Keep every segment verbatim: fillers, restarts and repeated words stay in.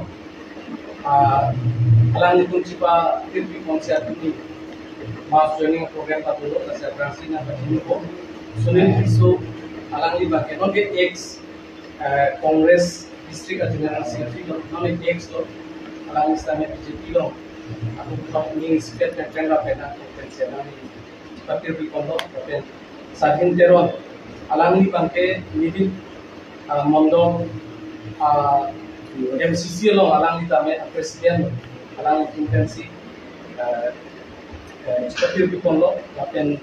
along, ah, alanglitum chepatirpi ponsi atumi mass joining program ta dolo, lasi aphrangsi nangpachinipo. Sunil Tisso alangli abangke non ke ex, eh, Congress District General Secretary lo, non ke ex lo, alangli setame B J P lo. Ako thok ning state pen pen rapen ako pensi alangli patirpi ponlo, lapen Sadhin Teron, alangli abangke Nilip, ah, Mondol, ah, M C C along alangli tame president, alangli pensi, ah, eh, patirpi ponlo, lapen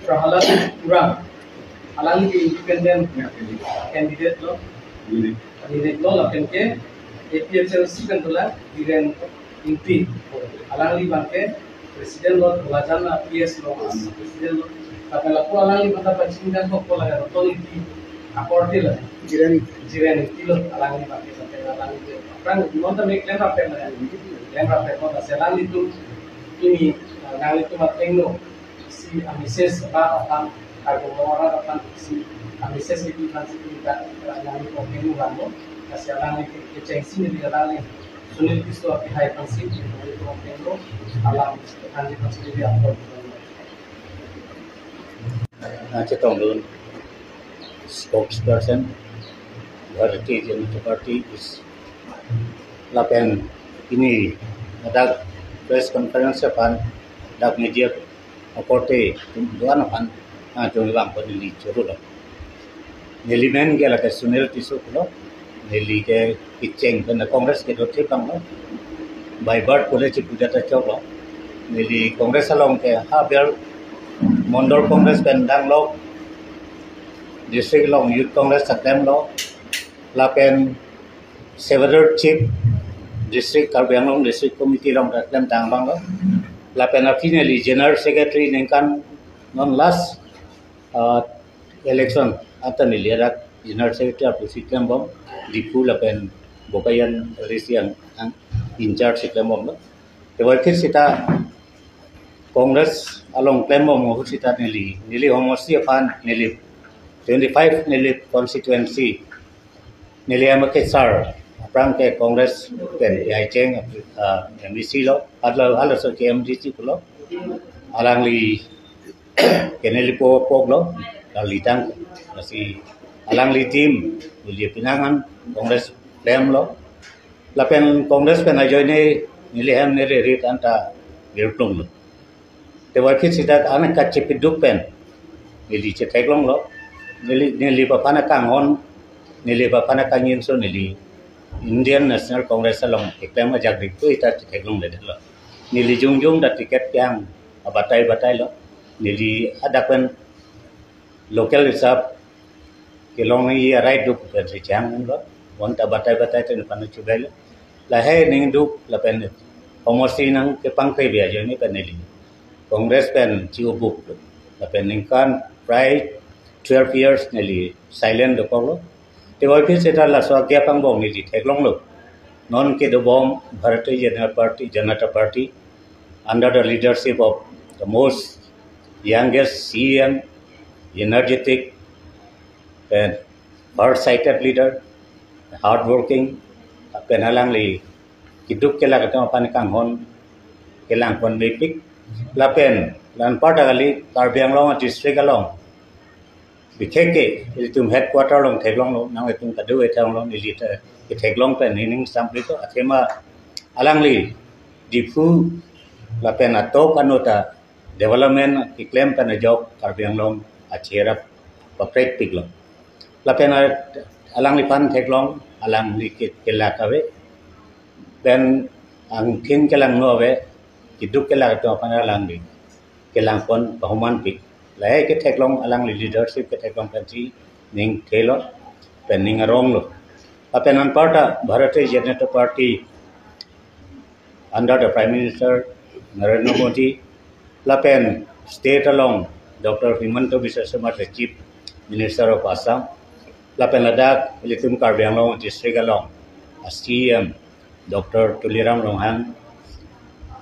Prahalad Uram, alangli independent candidate lo, candidate lo, lapen ke A P H L C pen dolang Biren Ingti, alangli abangke president lo, Dolajan a P S lo, president lo. Lapen lapu alangli abangke pachingdam ko ko laga Roton Ingti akorte lo. Jiren. Jiren Ingti lo, alangli abangke, lapen alangli ke aphrang non tame klem rapen lo. Klem rapen lo, lasi alanglitum pini, ah, nanglitum athengno si a-message ba aphan, karbo ora aphan si a-message kepi aphan si pini ta, ah, nanglitum athengno vanglo. Lasi alangli ke, kechengsi neli alangli Sunil Tisso apihai aphan si, nanglitum athengno alam aphan aphan si neli apor. Ah, chetongdun spokesperson Bharatiya Janata Party is lapen pini dak press conference aphan dak media akorte atum do-an aphan, ah, chunivang pon neli choro lo. Neli men ke lake Sunil Tisso pulo. Neli ke kecheng pen Congress kedo thepang lo. By birth kule chipuja ta chok lo. Neli Congress along ke ha ber Mondol Congress pen dang lo. District along Youth Congress ta klem lo. Lapen Secretary Chief District Karbi Anglong District Committee along ta klem tang abang lo. Lapen aphi neli General Secretary ningkan non last, ah, election anta neli arak General Secretary apusi klembom, Diphu lapen Bokajan L D C ang, ang in charge si klembom lo. Te vaikit sita Congress along klembom ahut sita neli, neli homosti aphan neli twenty-five neli constituency, neli M K sir, aphrang ke Congress pen A I cheng, ah, M D C lo, adlo, adlo so ke M D C pulo. Alangli ke neli po pok lo, kalitang, lasi alangli team, neli pinangan Congress klem lo. Lapen Congress pen ajoine neli hem neli rit anta girplung lo. Te vaikit sita anak kachepiduk pen neli chetheklong lo. Neli, neli aphan akanghon, neli aphan akangin so neli Indian National Congress along keklem ajak dik tu ita chetheklong le lo. Neli jongjong ta ticket kehang abatai batai lo. Neli adak pen local hisab kelong i arai duk pen si chang lo. Bonta batai batai ten panu chubai lo. Lahai ning duk lapen homosti nangkepangkre bia ajoine pen neli Congress pen chiubuk lo. Lapen ningkan prai twelve years neli silent dokok lo. Te vaikit sita laso agya pangbong neli theklong lo. Non kedobom Bharatiya Janata Party, Janata Party under the leadership of the most youngest, young, energetic, and far-sighted leader, hardworking, pen alangli keduk kelak atum aphan kanghon kelang pon mepik. Lapen la anparta kali Karbi Anglong district along, bikheke ilitum headquarter along theklong lo, nanglitum kado-an theklong lo, neli ta ketheklong pen nening sampli to athema alangli Diphu lapen atok anota development keklem pen ajok Karbi Anglong achera paprek pik lo. Lapen a-, alangliphan theklong, alangli ke-, kelak ave, pen angthin kelangno ave, keduk kelak atum aphan alangli kelang pon pahuman pik. Lahai ketheklong, alangli leadership ketheklong pensi ning thelo, pen ning arong lo. Lapen anparta Bharatiya Janata Party under the Prime Minister Narendra Modi, lapen state along Doctor Himanta Biswa Sarma the Chief Minister of Assam, lapen ladak ilitum Karbi Anglong district along a C E M Doctor Tuliram Ronghang,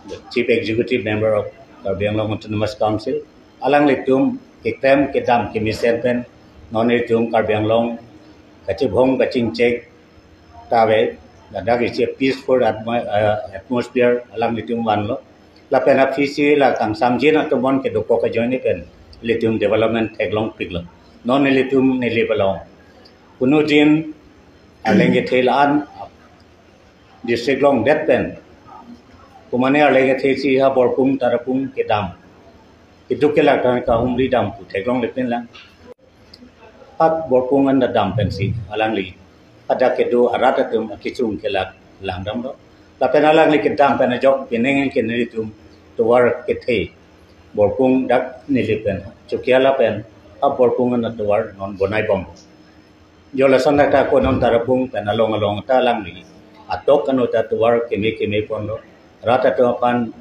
the Chief Executive Member of Karbi Anglong Autonomous Council, alanglitum keklem kedam kemesen pen non ilitum Karbi Anglong kachibhong kachingchek ta ave, ladak isi peaceful atmo-, eh, atmosphere alanglitum vanlo. Lapen aphi si la kangsamjin atum bon kedokok ajoine pen ilitum development theklongpiklo. Non ilitum Nilip along kunudin arleng kethe la-an district along det pen, kumane arleng kethe si ha Borpung Tarapung kedam, keduk kelak tang kahumri dam pu theklongle pinlang. Hak Borpung an ta dam pensi alangli hadak kedo arat atum akechung kelak langdamlo. Lapen alangli kedam pen ajok pining ke nelitum tovar kethe Borpung dak Nilip pen Chokihola pen ha Borpung an tovar non bonaibom. Jo lason dak ta ko non Tarapung pen along along ta alangli atok ano ta tovar keme keme ponlo. Rat atum aphan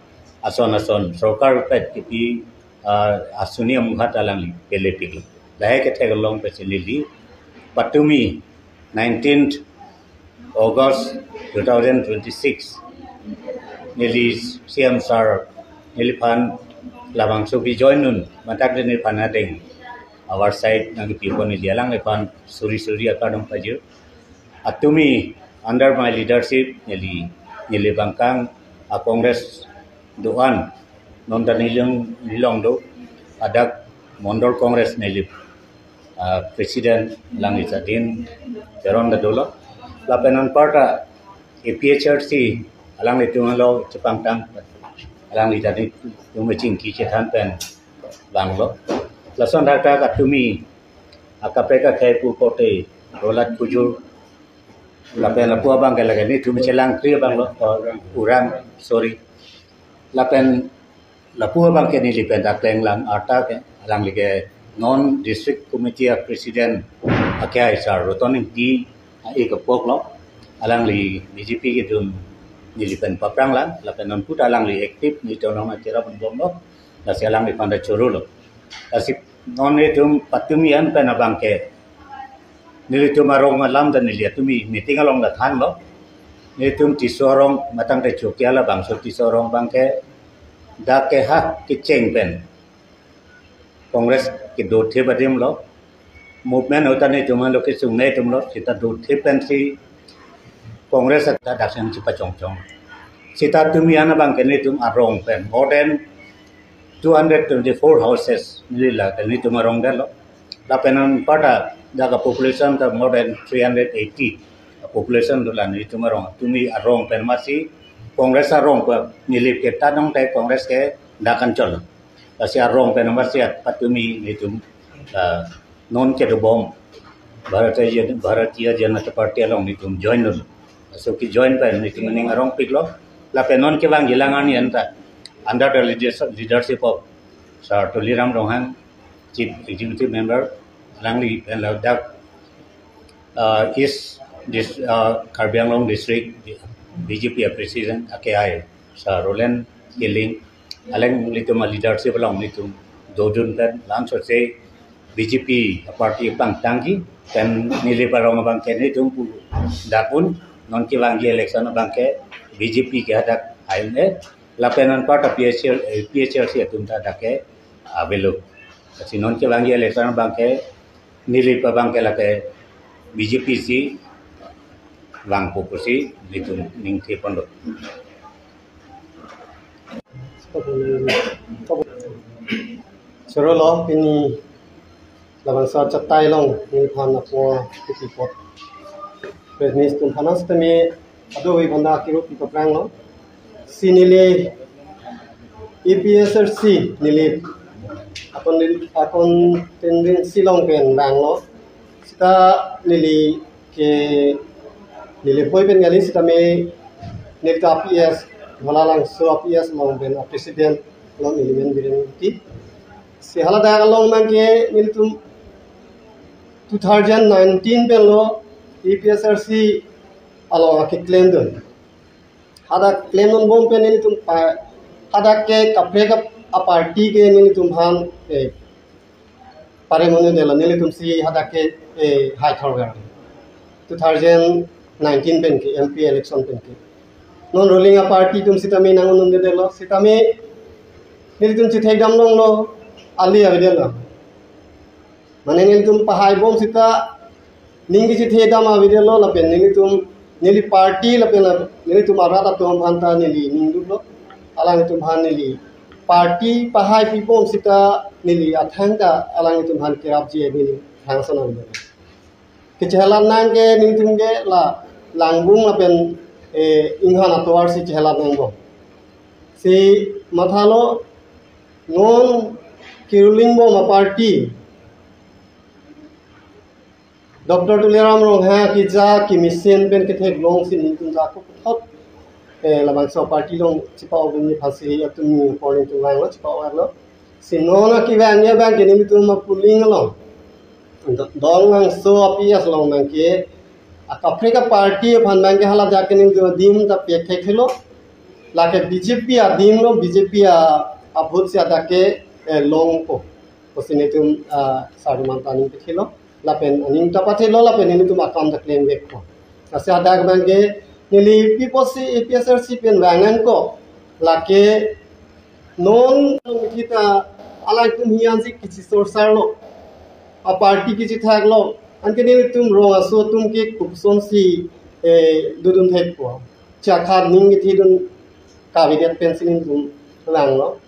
ason ason sorkar pet kipi, ah, asuni amukhat alangli pelepiklo. Lahai ketheklong pensi neli patumi nineteenth August two thousand twenty-six, neli C M sir neliphan labangso ke join un, matak neliphan adeng our side nangkipipon neli alangliphan suri suri akardom pajir. Atumi under my leadership neli, neli bangkang a Congress do-an non ta nilong, nilong do, hadak Mondol Congress Nilip, ah, President alangli chadin Teron ta dolo. Lapen anparta, ah, A P H L C alanglitum along chepangtang, alangli chadin tum chingki chethan pen vanglo. Lason dak ta katumi akaprek akhei pu pote rolat kujur. Lapen lapu abang ke lake netum chelang kri abang lo, oh, orang, sorry. Lapen lapu abang ke neli pen dak klenglang arta ke alangli ke non district committee a president akhei sir Roton Ingti a-ik apok lo. Alangli B J P kedun neli pen paprang lang, lapen non puta alangli active nelitum along akira pen bomlo. Lasi alangliphan ta choro lo. Lasi non netum patumi an pen abang ke nelitum arong alam ta neli atumi meeting along ta thanlo. Netum Tisso arong matang te Chokihola bangso Tisso arong abang ke dak ke ha kecheng pen Congress kedo thip adim lo. Movement ahut ta netum alo kesung netum lo, seta do thip pensi Congress ta dak sang chepachongchong. Seta tumi an abang ke netum arong pen more than two hundred twenty-four houses neli la ke netum arong det lo. Lapen anparta dak a population ta more than three hundred eighty a population do la netum arong. Tumi arong pen masi Congress arong ke Nilip ke ta nong te Congress ke dak anchot lo. Lasi arong pen masi patumi netum, ah, non kedobom Bharatiya, Bharatiya Janata Party along netum join lo. So ke join pen netum ning arongpiklo. Lapen non kevangji alang arni an ta under the leadership, leadership of Sir Tuliram Ronghang, Chief Executive Member, alangli pen ladak, ah, East Dis-, ah, Karbi Anglong District B J P a President akhei Sir Roland Killing, alanglitum a leadership along netum dodun pen langsose B J P a party pangtangji pen Nilip arong abang ke netum pu dak un non kevangji election abang ke B J P ke hadak I M A lapen anparta P H L, eh, P H L C atum ta dak ke avelo. Lasi non kevangji election abang ke Nilip abang ke lake B J P si vangpo pusi netum ningthe ponlo. Choro lo pini labangso achatai along neliphan apo kipipot press meet atum aphan sitame ado hui banda kiru pi kaprang lo. Si neli A P H L C neli akon, akon tendency along pen vanglo. Seta neli ke neli poi pen kali sitame neli ta P S, Bhola Langso P S along pen a president lo neli men Biren Ingti. Si hala dak along nang ke nelitum two thousand nineteen pen lo A P H L C along akeklem dun. Hadak klemdun bom pen nelitum pa, hadak ke kaprek a party ke nelitum aphan, eh, pare mone delo, nelitum si hadak ke, eh, hai thor gar. Two thousand nineteen pen ke, M P election pen ke. Non ruling a party atum sitame nang ununde delo, sitame nelitum chithek dam longlo, ali avedetlo. Mane nelitum pahai bom sita, ning kachithe dam avedetlo, lapen nelitum, neli party lapen la, nelitum arat atum aphan ta neli ning duklo. Alanglitum aphan neli party pahai pi bom sita neli athang ta alanglitum aphan kerapji neli thang sana avedetlo. Kachehelat nang ke nelitum ke la Langbung lapen, eh, Inghan atovar si chehelat nang bom. Si mathalo non ke ruling bom a party Doctor Tuliram Ronghang akija kemesen pen ketheklong si nelitum jako puthot, eh, labangso party along chipa-o bini phansi atum ni pon nelitum vanglo, chipa-o lo. Si non akevang ya abang ke nelitum apuling along, Donglangso a P S along abang ke akaprek a party aphan abang ke hala dak ke nelitum adim ta pek thekthe lo. Lake B J P adim lo, B J P a, a vote si hadak ke, eh, longpo pusi nelitum, ah, sarman ta aning pathelo. Lapen aning ta pathelo, lapen nelitum akam ta klem vekpo. Lasi hadak abang ke neli pi pusi A P H L C pen vang nangkok. Lake non mithi ta alangtum hiyan si kachisorsar lo, a party kachithak lo. Anke nelitum rong aso atum ke kopuson si, eh, dodun thekpo. Chakhat ning kethidun kavedet pensi nelitum vanglo.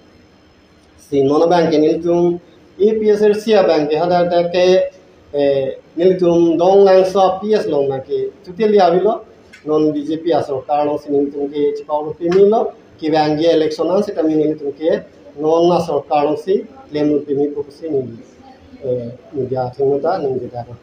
Si non abang ke nelitum A P H L C abang ke hadak dak ke, eh, nelitum Donglangso a P S along abang ke totally avelo. Non B J P a sorkar along si nelitum ke chipa-o pimi lo. Kevangji election an sitame nelitum ke non a sorkar along si klemdun pimi pusi neli, eh, media athengno ta ningje daro.